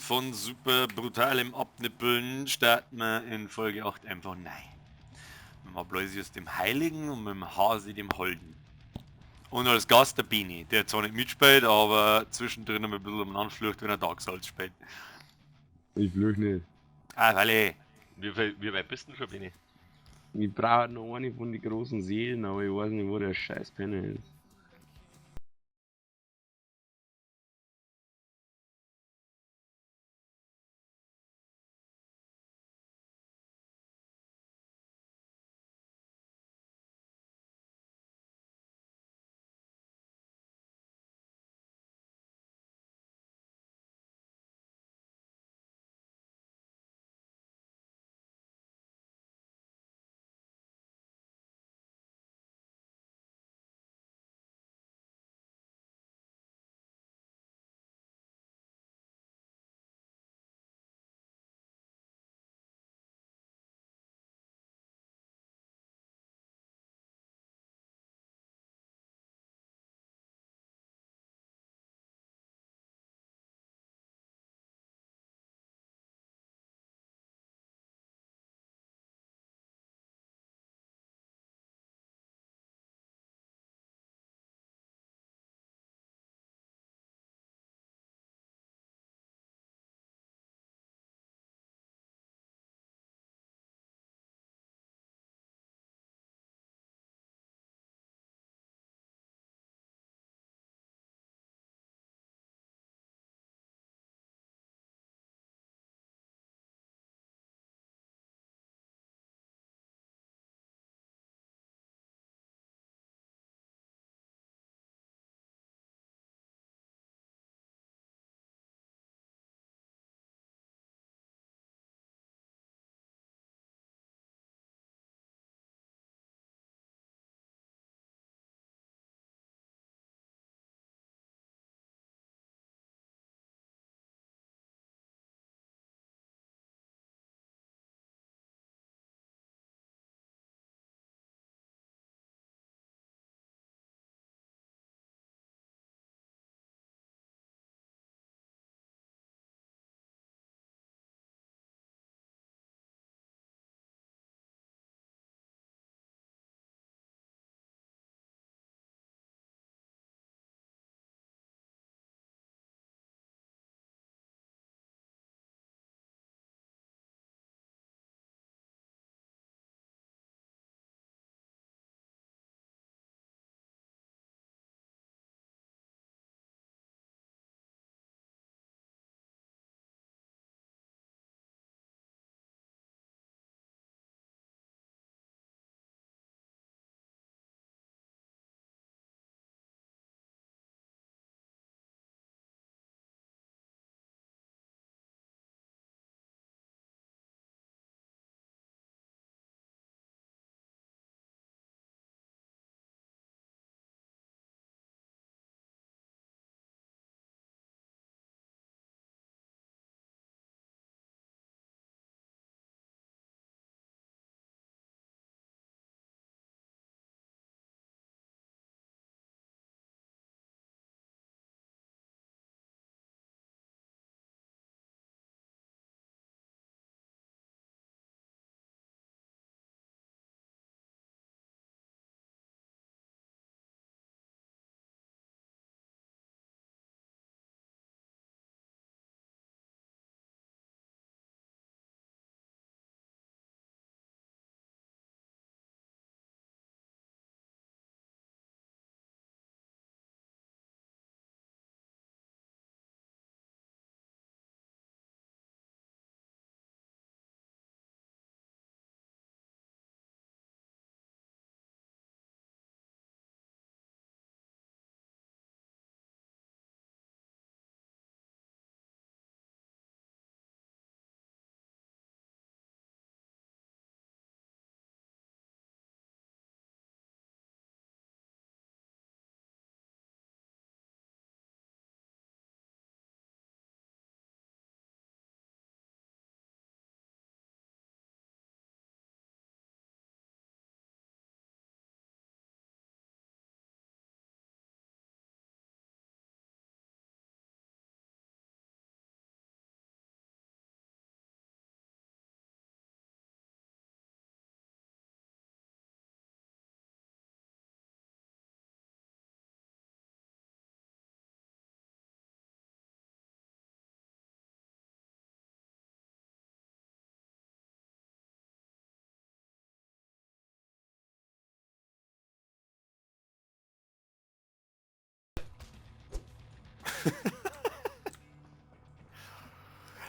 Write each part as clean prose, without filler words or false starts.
Von super brutalem Abnippeln starten wir in Folge 8 einfach nein. Mit dem Abloisius dem Heiligen und mit dem Hasi dem Holden. Und als Gast der Bini, der zwar nicht mitspielt, aber zwischendrin ein bisschen umeinander flucht, wenn er Dark Souls spielt. Ich fluch nicht. Ah, weil ich. Wie weit bist du denn schon, Bini? Ich brauche noch eine von den großen Seelen, aber ich weiß nicht, wo der scheiß Penner ist.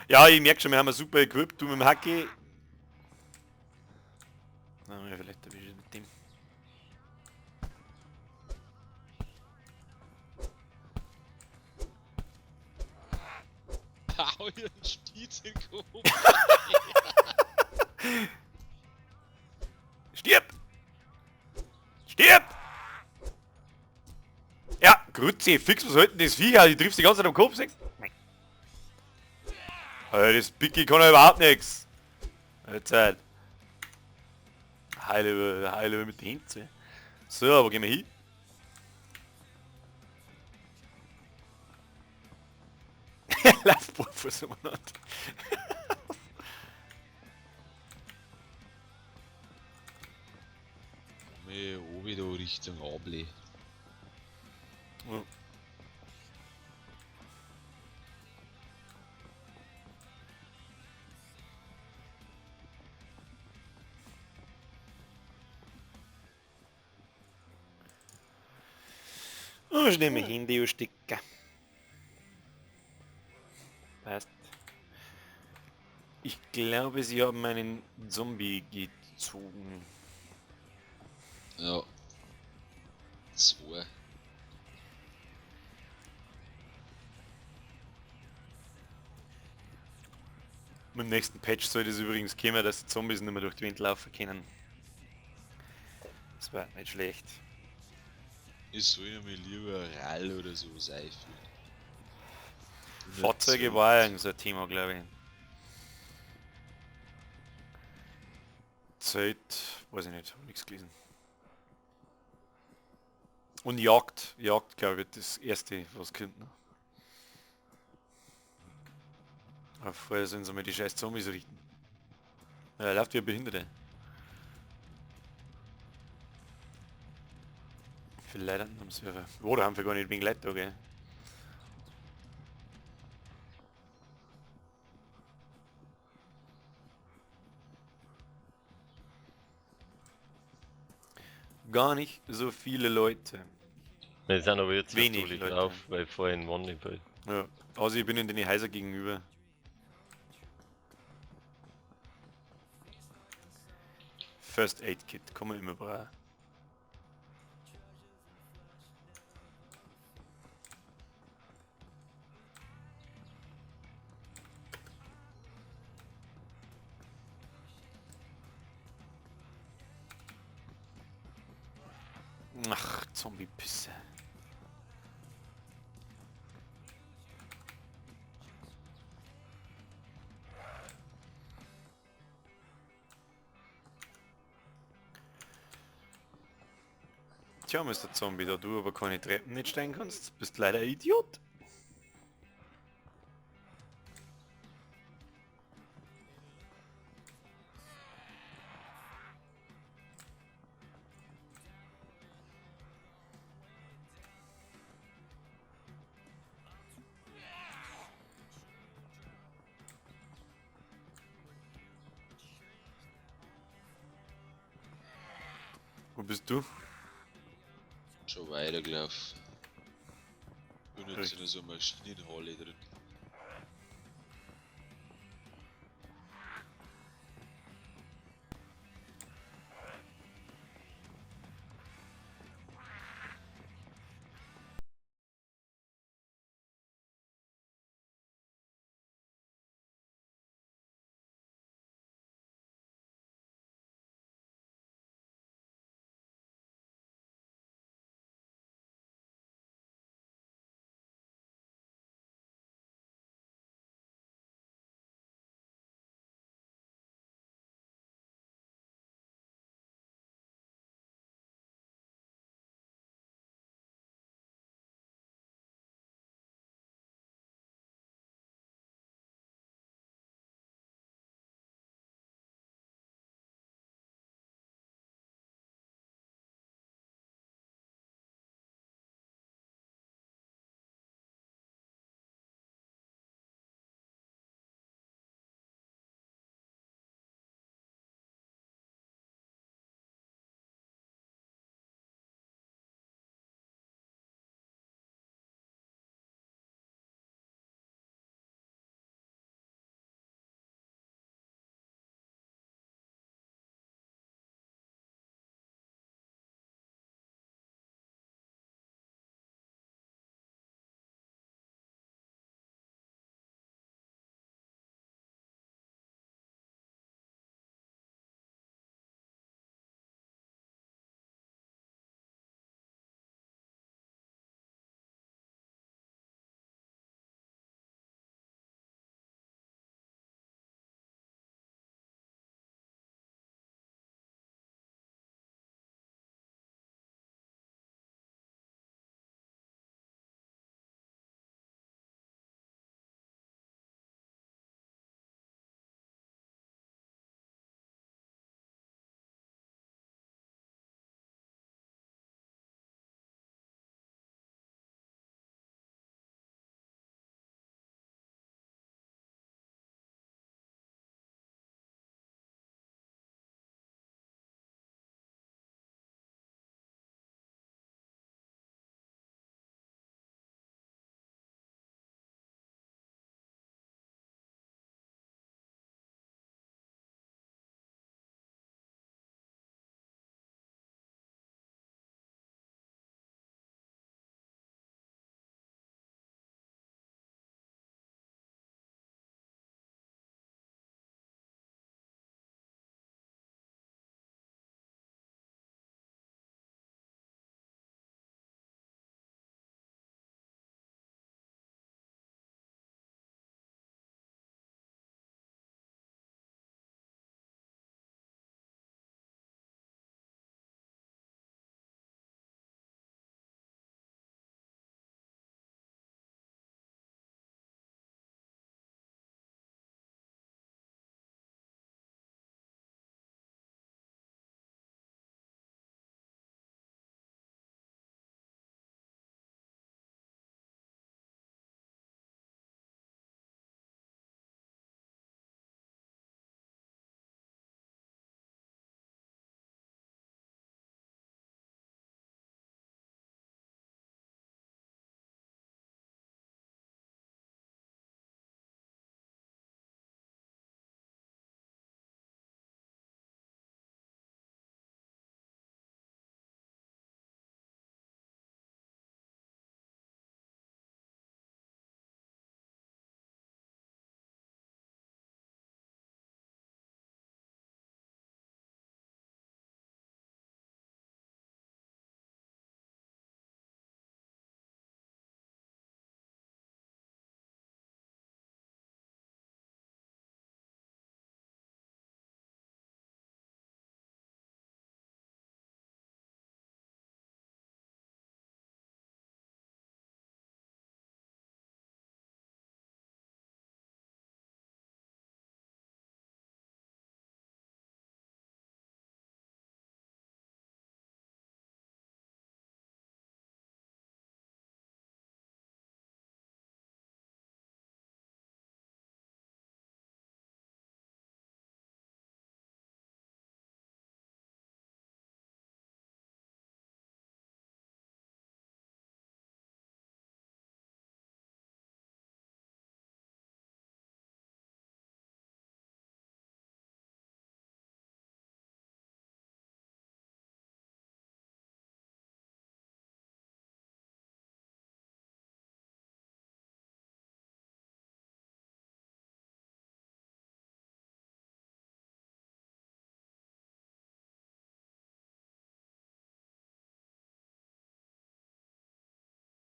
Ja, ich merke schon, wir haben ein super Equip, du mit dem Hacki. Na, ja, vielleicht erwische ich mit dem. Hau ihr einen Spitz in den Kopf. Stirb! Stirb! Ja, Grüezi, fix, was hält denn das Viech? Die triffst die ganze Zeit am Kopf, siehst du? Alter, das Picky kann ja überhaupt nichts. Jetzt halt. Heile, heile mit den Händen. So, wo gehen wir hin? Lauf barfuß umeinander. Komm oben da Richtung Able. Ja. Oh, ich nehme Handy und Sticker. Passt. Ich glaube, sie haben einen Zombie gezogen. Ja. Zwei. Mit dem nächsten Patch soll das übrigens kommen, dass die Zombies nicht mehr durch die Wand laufen können. Das war nicht schlecht. Ich soll mir lieber Rall oder sowas einführen. Fahrzeuge war ja so ein Thema, glaube ich. Zelt, weiß ich nicht, hab nichts gelesen. Und Jagd, Jagd glaube ich, das erste, was kommt noch. Aber vorher sollen sie mal die scheiß Zombies richten. Ja, läuft wie ein Behinderte. Wie viele Leute am Server? Oh, da haben wir gar nicht wegen Leute da, gell? Gar nicht so viele Leute. Wir sind aber jetzt Wenig natürlich Leute. drauf, weil vorhin waren nicht viel. Ja, also ich bin in den Häuser gegenüber. First Aid Kit, kann man immer brauchen. Ach, Zombie-Pisse. Tja, Mr. Zombie, da du aber keine Treppen nicht steigen kannst, bist leider ein Idiot. Wo bist du? Schon weitergelaufen. Bin jetzt Richtig. in so einer Maschinenhalle drin.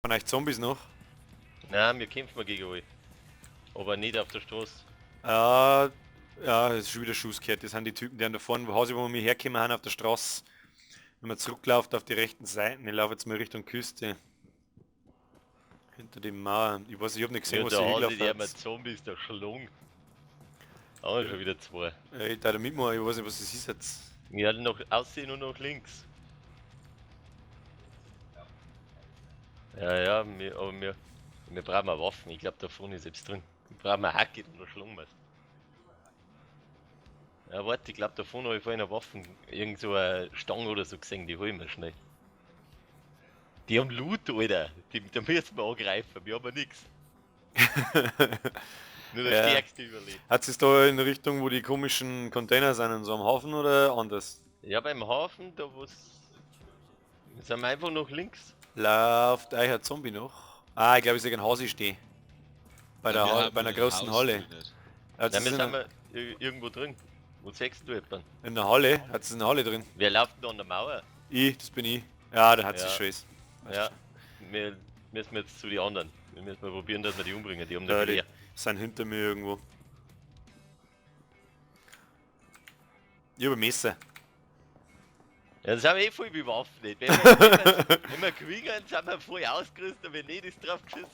Von euch Zombies noch? Nein, wir kämpfen gegen euch. Aber nicht auf der Straße. Ja, ja, es ist schon wieder Schuss gehört. Das sind die Typen, die an da vorne, wo Hause, wo wir hergekommen haben, auf der Straße. Wenn man zurückläuft auf die rechten Seiten, ich laufe jetzt mal Richtung Küste. Hinter dem Mauer. Ich weiß, ich hab nicht gesehen, Ja, was da sie haben hingelaufen sie die hat. Zombies da schlungen. Ah, schon wieder zwei. Ja, ich da mitmachen, ich weiß nicht, was das ist jetzt. Ja, noch aussehen und noch links. Ja, ja, wir, aber wir brauchen auch Waffen. Ich glaube, da vorne ist selbst drin. Wir brauchen eine Hacke und da schlagen wir's. Ja, warte, ich glaube, da vorne habe ich vorhin eine Waffen, irgend so eine Stange oder so gesehen, die holen wir schnell. Die haben Loot, Alter. Die, da müssen wir angreifen, wir haben ja nix. Nur der Ja. Stärkste überlebt. Hat es da in Richtung, wo die komischen Container sind, in so einem Hafen oder anders? Ja, beim Hafen, da wo's. Sind wir einfach noch links. Läuft eigentlich ein Zombie noch? Ah, ich glaube, ich sehe ein Hasi stehen. Bei Ja, der wir Halle, haben bei einer ein großen Haus Halle. drin nicht. Hat Nein, es wir in, sind wir irgendwo drin. Wo siehst du jemanden? in der Halle? Hat es eine Halle drin? Wer läuft denn da an der Mauer? Ich, das bin ich. Ja, da hat sie Ja. schon. Ja, wir müssen jetzt zu den anderen. Wir müssen mal probieren, dass wir die umbringen. Die haben Ja, da die Gewehr. sind hinter mir irgendwo. Ich hab ein Messer. Ja, das haben wir eh voll bewaffnet. Wenn wir gewinnen, sind wir voll ausgerüstet, wenn nicht, ist drauf geschissen.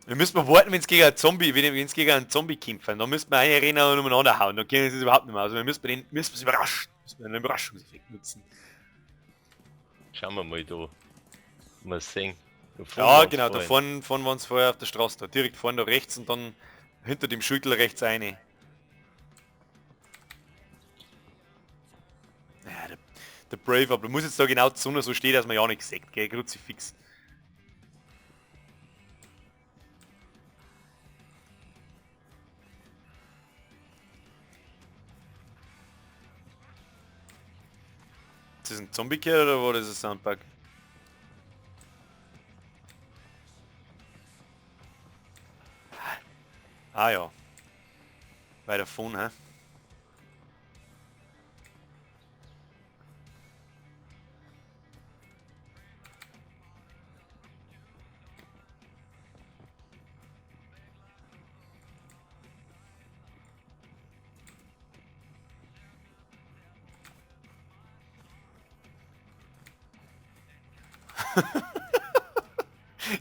Wir müssen mal warten, wenn es gegen einen Zombie, wenn es gegen einen Zombie kämpfen. Dann müssen wir eine Arena und umeinander hauen. Dann können sie es überhaupt nicht mehr. Also wir müssen den, müssen wir überraschen. Müssen wir einen Überraschungseffekt nutzen. Schauen wir mal da. Mal sehen. Da vorne Ja, waren's genau, da vorhin. vorne waren sie vorher auf der Straße, da direkt vorne da rechts und dann hinter dem Schüttel rechts eine. Ja, der Brave, aber muss jetzt da genau die Sonne so stehen, dass man ja nichts sieht, gell, Kruzifix. Ist das ein Zombie-Kerl oder war das ein Soundbug? Ah ja. Weiter vorne, hä?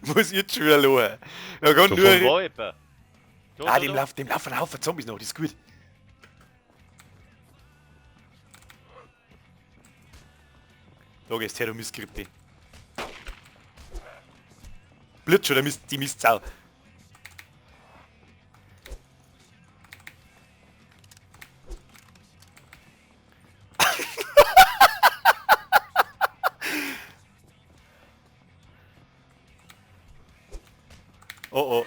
Ich muss jetzt schon wieder lachen. Da kann Da nur... vorne war jemand. Da, Ah, da, dem da. laufen, dem laufen ein Haufen Zombies noch, das ist gut. Da gehst her, du Mistgrippe. Blitz schon, der Mist, die Mistsau. Oh oh.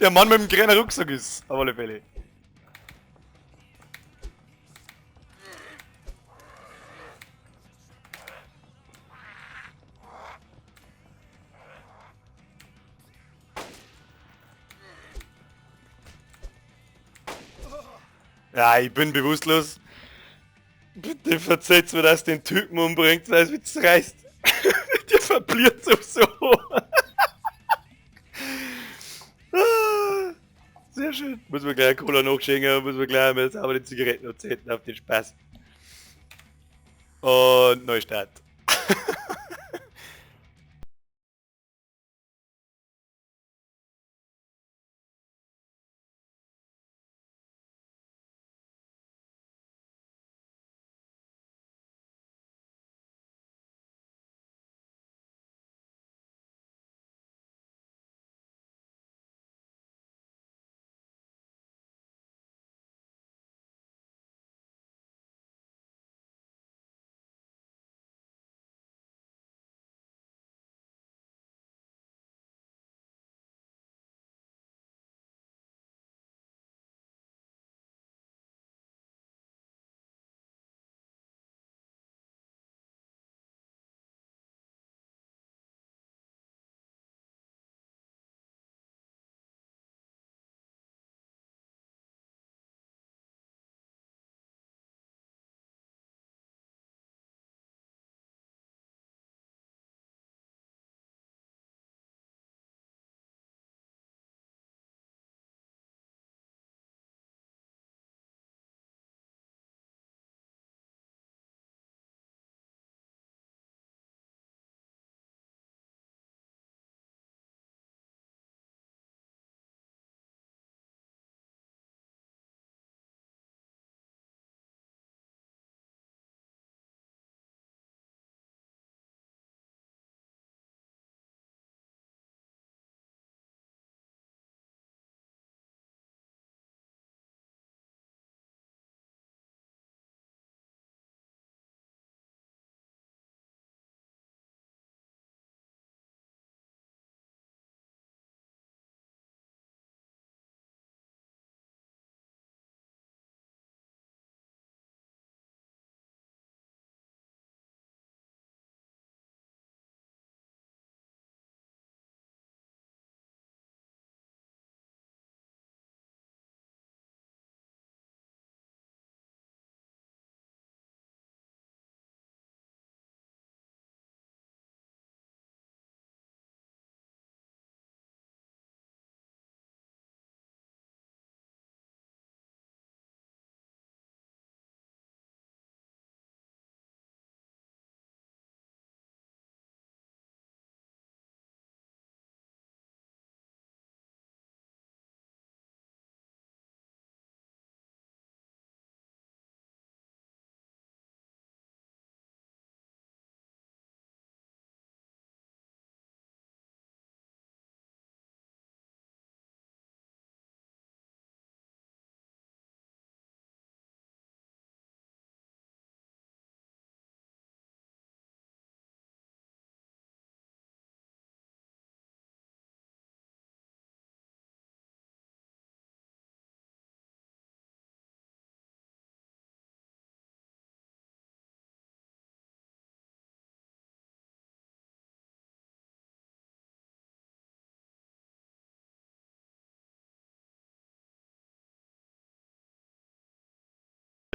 Der Mann mit dem grünen Rucksack ist, auf alle Fälle. Ja, ich bin bewusstlos. Bitte verzeiht mir, dass den Typen umbringt, weil es mich reißt. Der verbliert sowieso. Sehr schön. Muss man gleich eine Cola nachschenken, muss man gleich mal sauber die Zigaretten anzünden auf den Spaß. Und Neustart.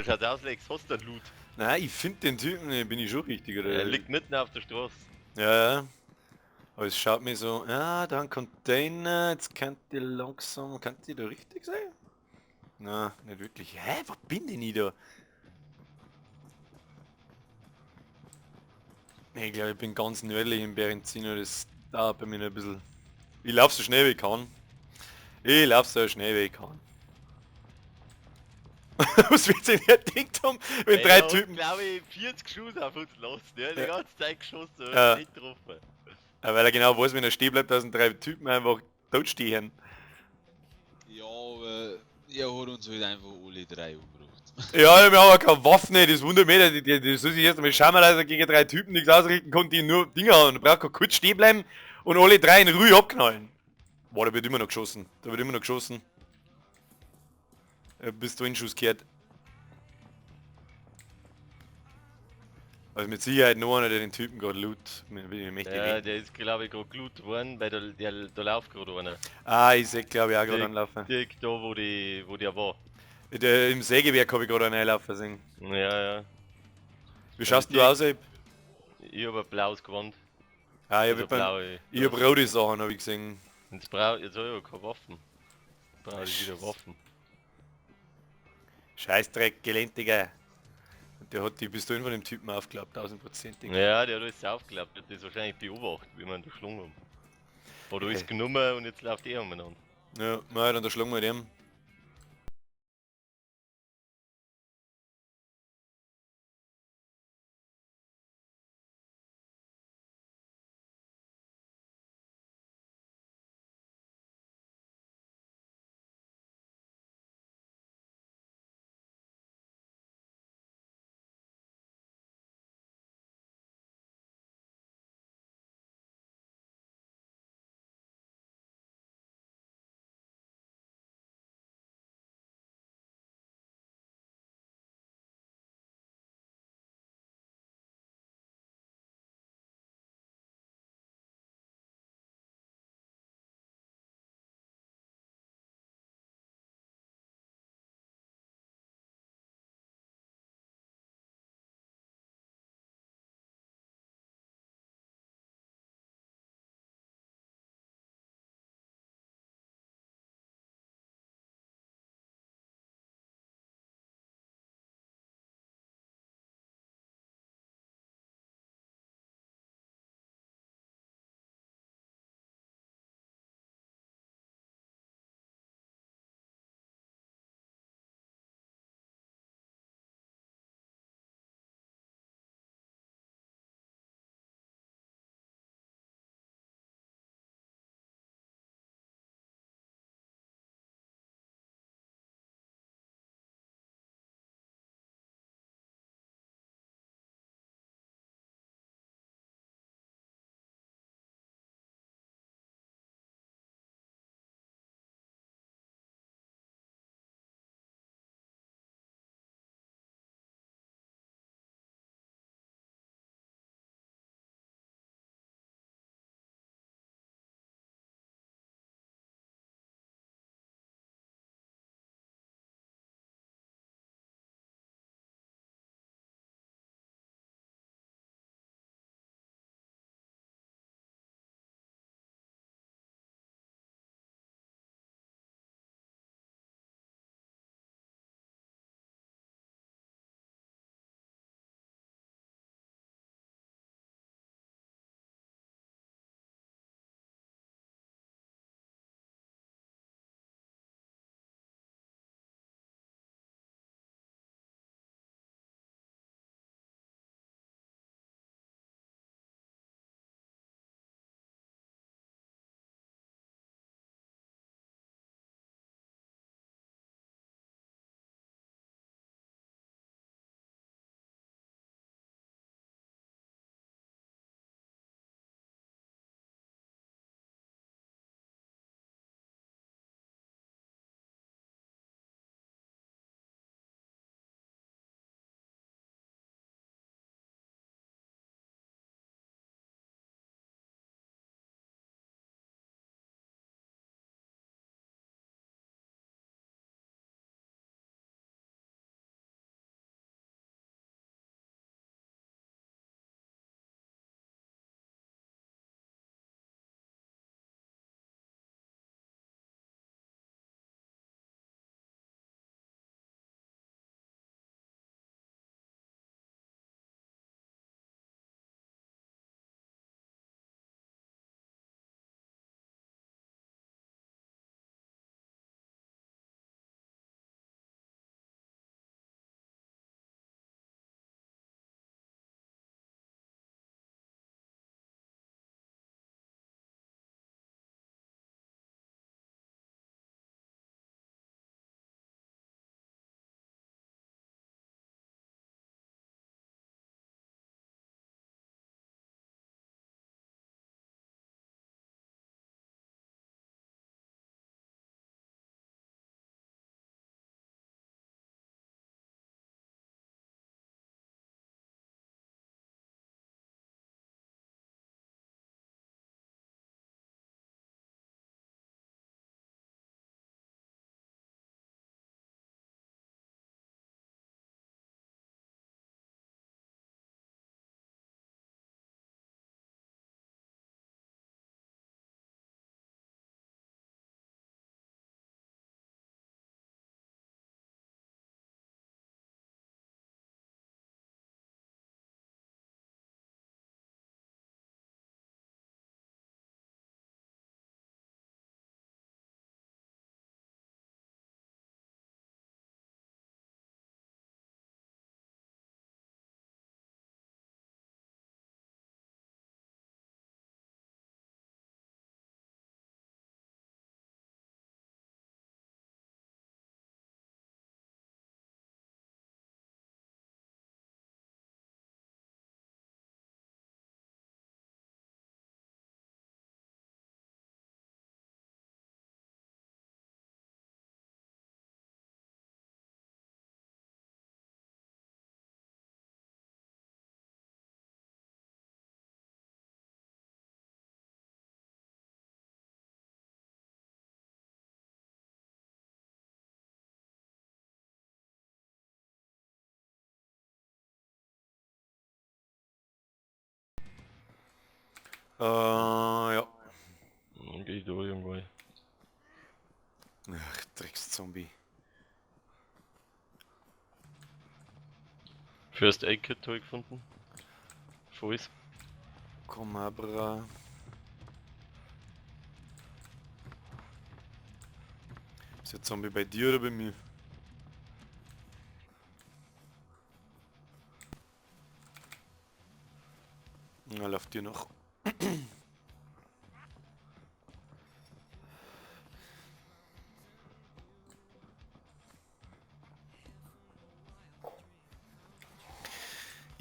Schaut aus, Lex, hast du einen Loot? Nein, ich finde den Typen, nicht. Bin ich schon richtig, oder? Er liegt mitten auf der Straße. Ja, ja. Aber es schaut mir so, ja, da ein Container, jetzt könnte langsam, könnte die da richtig sein? Na, nicht wirklich. Hä, wo bin denn ich da? Nee, ich glaube, ich bin ganz nördlich in Berenzino, das dauert bei mir noch ein bisschen. Ich lauf so schnell wie ich kann. Ich lauf so schnell wie ich kann. Was wird sich denn gedacht haben, wenn drei Typen... glaube ich, 40 Schuss auf uns lassen. Der hat die ganze Zeit geschossen und Ja. nicht getroffen. Ja, weil er genau weiß, wenn er stehen bleibt, da sind drei Typen einfach tot stehen. Ja, aber er hat uns halt einfach alle drei umgebracht. Ja, wir haben ja keine Waffen, ey, das wundert mich, die soll sich erst einmal schauen, dass er gegen drei Typen nichts ausrichten konnte, die nur Dinger haben. Da braucht kurz stehen bleiben und alle drei in Ruhe abknallen. Boah, da wird immer noch geschossen. Da wird immer noch geschossen. Bis du in Schuss gehört. Also mit Sicherheit noch einer, der den Typen gerade loot. Möchte Ja, ich der ist glaube ich gerade gelootet worden, weil da läuft gerade einer. Ah, ich seh glaube ich auch gerade Direkt- anlaufen. Direkt da, wo der war. Der, im Sägewerk habe ich gerade einen einlaufen sehen. Ja, ja. Wie schaust du aus, ey? Ich hab ein blaues Gewand. Ah, ich Also hab, blaue. ich hab rote Sachen, hab ich gesehen. Jetzt brauch, jetzt hab ich aber keine Waffen. Brauche ich wieder Waffen. Scheißdreck, Geländiger. Und der hat die Pistolen von dem Typen aufgeklappt, tausendprozentig. Ja, der hat alles aufgeklappt. Der hat das wahrscheinlich beobachtet, wie man da geschlungen haben. Hat alles genommen und jetzt läuft er umeinander. Ja, na, dann da schlagen wir dem. Ja. Dann geh ich da irgendwo hin. Ach, Dreckszombie. First Aid Kit hab ich gefunden. Falls. Komm, Abra. Ist der Zombie bei dir oder bei mir? Na, lauft dir noch.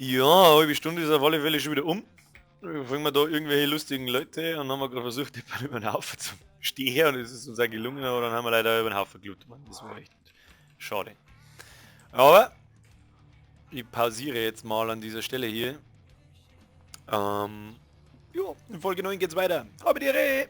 Ja, eine halbe Stunde ist auf alle Fälle schon wieder um. Fangen wir da irgendwelche lustigen Leute und haben wir gerade versucht, die über den Haufen zu stehen und es ist uns auch gelungen, aber dann haben wir leider über den Haufen gelootet. Mann. Das war echt schade. Aber ich pausiere jetzt mal an dieser Stelle hier. Ja, in Folge 9 geht's weiter. Habe die Ehre!